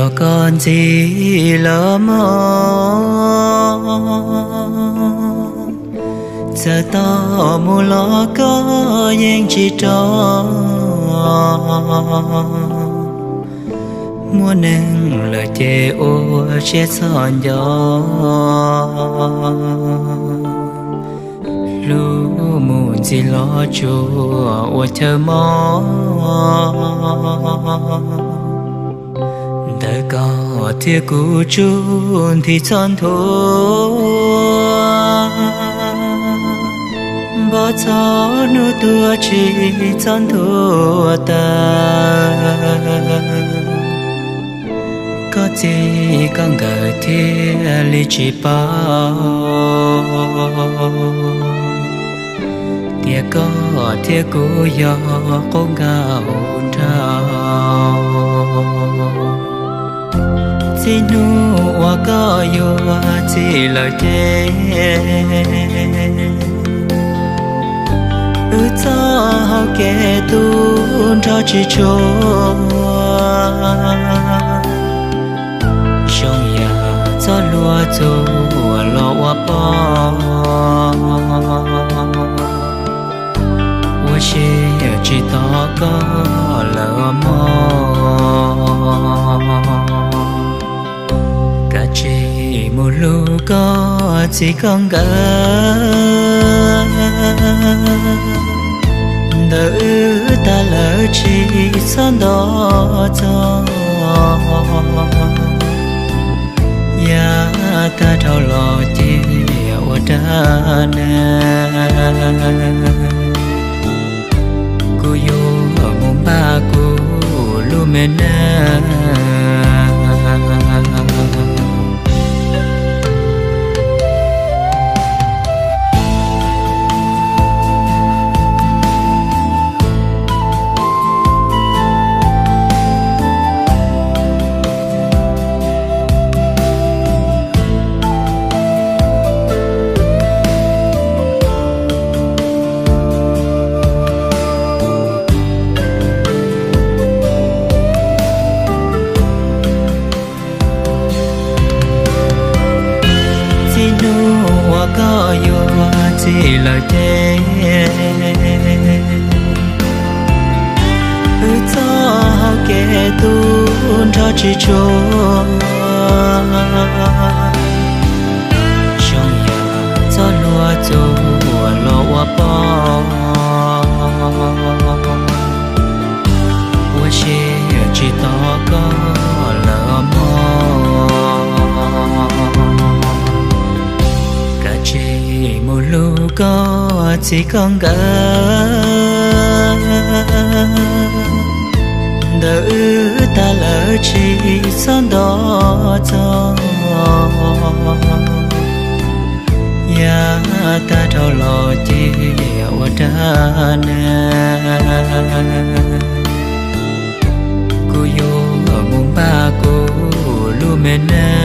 Yog koj ntxim lawm mog, txawm tau mus los koj yeej tsis rov. Muaj neeg lawm ces ua siab txhoj nco, hlub mus ntxiv los tsuas ua chaw mob. Ntawm koj thiab kuv tsuj nthi txoj nthua, npog txog hnub tuag tsis txog nthua tas. Koj txij koj nkawm thiaj li tsis paub tias koj thiab kuv yog qub nkauj nraug. Txij hnub uas koj yuav txij lawm ces wb txoj hau kev tu nrho tsis tshua. Zoo yam txoj hlua txuas los ua poj, ua siab tsis tos koj lawm mog. Kav tsij mus hlub koj txij koj nkawm, ntawm wb tag lawm tsis txhob nto txog. Yav tag dhau los ces ua dab neeg, kuv yuav mus npaj kuv lub me neej. Txij hnub uas koj yuav txij lawm ces wb txoj hau kev tu nrho tsis tshua. Zoo yam txoj hlua txuas los ua poj, ua siab tsis tos koj lawm mog. Kav tsij mus hlub koj txij koj nkawm, ntawm wb tag lawm tsis txhob nto txog. Yav tag dhau los ces ua dab neeg, kuv yuav mus npaj kuv lub me neej.